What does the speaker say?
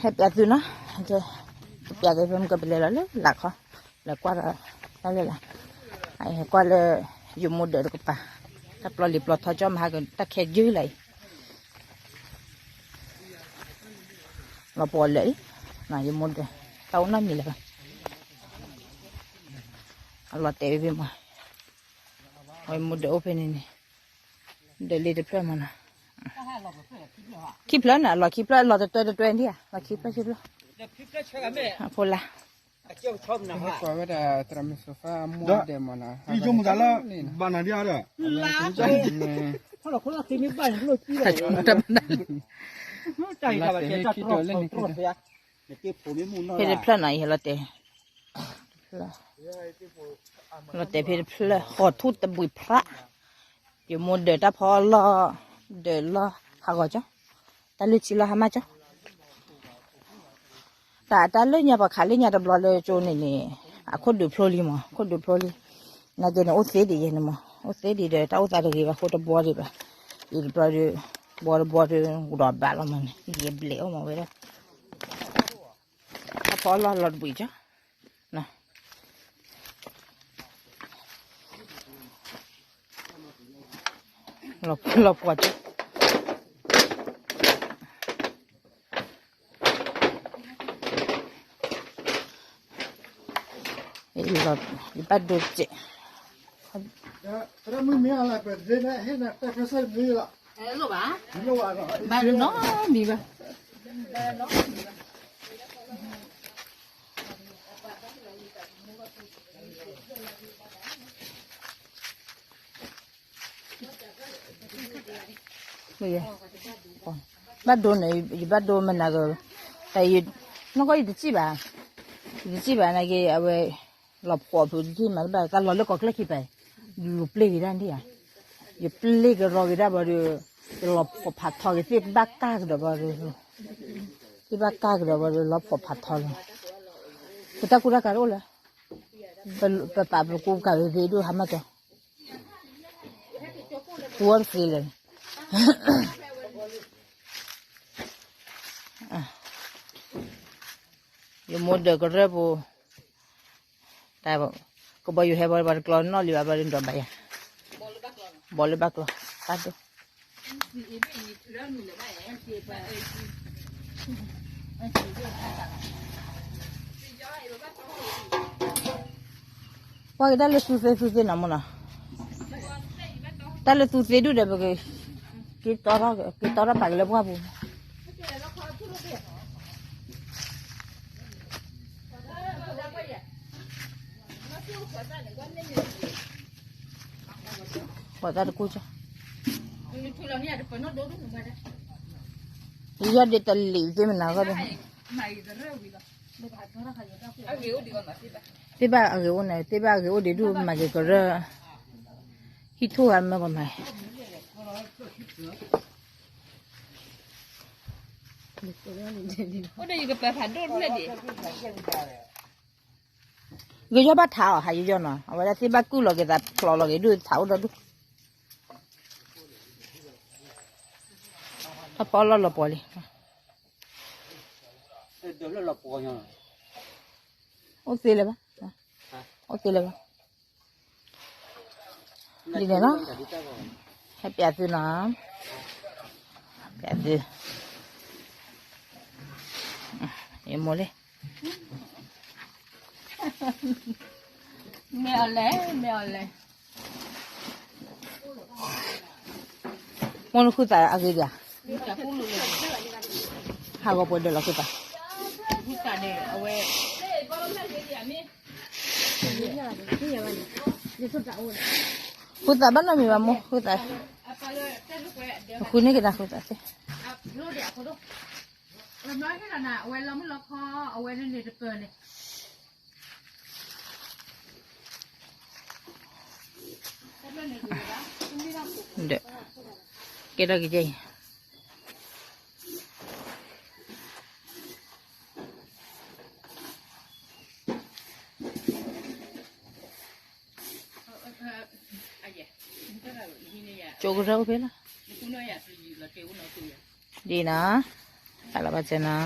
ဟဲပျးသုနီၤ, ပျးက့ၤဖဲမုၢ်ကပလဲၤလီၤလၢလာ်ခီ, လဲၤကွၢ်ဒီး တၢ်လၢလာ်, ကွၢ်လၢ ယမိၢ်ဒၢးတကပၤ, တၢ်ပျီလံၤပျီထီကၠီမဟါကတၢ်ခဲယုၢ်လၢအံၤ, လီၤပှီၤလၢာ်အံၤ, ယမိၢ်ဒၢး, တၢ်အိၣ်နီတမံၤလၢၤဘၣ်, အလီၤတဲာ်ဝဲဖဲမး, ယမိၢ်ဒၢးအိၣ်ဖဲန့ၣ်န့ၣ်, ဒၢးလ့တဖျၢၣ်မးနီၤ, ခံဖျၢၣ်န့ၣ် အလီၤခံဖျၢၣ် အလီၤတတွဲတတွဲဒံးဧါ, လီၤခံဖျၢၣ်ခံဖျၢၣ်, အဖိလၢ ကွၢ်ဝဲဒၣ်သရၣ်မုၣ်စိၤဖါအမိၢ်ဒဲးမးနီၤ, ယမိၢ်သးလၢ ဘၣ်နၤဒံးဧါဒီး ဖဲတဖျၢၣ်နီၤ ယဟဲလီၤတဲာ်, လီၤတဲာ်ဖဲတဖျၢၣ် ဃိးထူၣ်တဘှံးဖျး, ယမိၢ်ဒၢးတၢ်ဖီလီၢ်, ဒၢးလီၢ်ဟးဂီၤကၠီ, တၢ်လၢဆံလီၢ်ဟါမၢ်ကၠီ တၢ်တၢ်လၢညါပှၤခးလၢညါတဘျီလၢကၠိန့ၣ်န့ၣ်, အခိၣ်ဒုးဖျိလံမး, ခိၣ်ဒုးဖျိလံ, နာ်က့န့ၣ် အိၣ်သ့ဒံးယဲန့ၣ်မး, အိၣ်သ့ဒံးဒီး တၢ်အိၣ်သးတဂ့ၤဘၣ်ဃိတဘှီဒံးဘၣ်, ယတဘျီဒီး, ဘှီတဘှီဒီး ဒီးဘၣ်လီၤမးန့ၣ် ယဘျဲးအိၣ်မးဝဲဒၣ်, တၢ်ဖီလီၢ်လီၤတဘှံးကၠီ လီၤပှီၤကၠီ, ယဘၣ်ဒိစဲး, ဘၣ်နီတမံၤဘၣ် ဘၣ်ဒိန့ၣ် ယဘၣ်ဒိမနၤက, နီၢ်ကီၢ်ယတစံၣ်ဘၣ်, ယတစံၣ်ဘၣ်နာ်က့ အဝဲ လီၤဖှီၣ်ဖုးတထံၣ်မးတဘၣ် တၢ်လီၤလၢကီၢ်ချၢခံပၤ, ယပျ့ၤက့ၤဒၣ်ဒံးဧါ, ယပျ့ၤကရီက့ၤဒၣ်ဘၣ်ဒီး, ယလီၤဖှီၣ်ဖးထီက့ၤသ့ၣ်ဘၣ်ကၢ်ကဒီးဘၣ်ဒီး, သ့ၣ်ဘၣ်ကၢ်ကဒီးဘၣ်ဒီး လီၤဖှီၣ်ဖးထီလီၤ, ပတၢ်ကူတၢ်ကၤတအိၣ်လၢၤ ပပာ်ပကူကၤဂ့ၤဂ့ၤဒိၣ်ဟါမၢ်ကၠီ, ပဝဲတသ့လၢၤ, ယမိၢ်ဒၢးကရၢၢ်ပူၤ, တၢ်, ကဘီယူၤဟဲဘီပှၤတကျီနီၣ်လံဘၣ်ဘီဒီးဒိးဘၣ်ယၤ, ဘီလၢဘၣ်ကျီ, တၢ်ဒိၣ် ပှၤက့ၤတၢ်လၢသူသ့သူသ့နီၤမ့ၢ်နီၤ, တၢ်လၢသူသ့ဒူၣ်ဒီးပက, က့ၤတီထီၣ်ပာ်က့ၤလၢပှၢ်ပူၤ, ပှၤတၢ်တကူၣ်ကၠီ, ယီၢ်ဒ့တလံာ်သ့ၣ်မနၤဂီၢ်ဒီး, သ့ၣ်ဘၣ်အဂ့ၤအိၣ်န့ၣ် သ့ၣ်ဘၣ်အဂ့ၤအိၣ်ဒံးဒူၣ်မၤက့ၤကရၢၢ်, ဟံၣ်ထူၣ်ဂၤမၢကမၤ ကယီၢ်ဘၣ်ထးအီၤ ဟးယယီၢ်နီၤ အဝဲဒၣ်သ့ၣ်ဘၣ်ကုၢ်လီၤက့ၤသးဖျိးလီၤက့ၤဒူၣ်ထးအိၣ်ဒီးဒူၣ်, တၢ်ဖီလီၢ်လီၤပှီၤလံ, အိၣ်သ့လၢၤဘၣ်, အိၣ်သ့လၢၤဘၣ်, ဒ်န့ၣ်လီၤ, ဟဲပျးသုနီၤ, ပျးသု, ယမိၢ်လံ မ့ၢ်အီၤလဲၣ် မ့ၢ်အီၤလဲၣ်, မိၢ်နဃုသးအဂ့ၤဒံးဧါ, ဟးဂီၤပှဲၤဒၢးလီၤဃုသး, ဃုသးန့ၣ် အဝဲ ဃုသးဘၣ်နီတမံၤဘၣ်မိၢ် ဃုသး, ဃုန့ၢ်က့ၤနၤဃုသးသ့, အဝဲလီၤမုၢ်လီၤခီ အဝဲန့ၣ်န့ၣ်တပၢၢ်န့ၣ် ဒီး, ကဲထီၣ်က့ၤကဲအံၤ, ကၠိကရၢၢ်အိၣ်ဖဲလီၤ, ဒ်နီၤ, တၢ်လီၤဘၣ်စဲနီၤ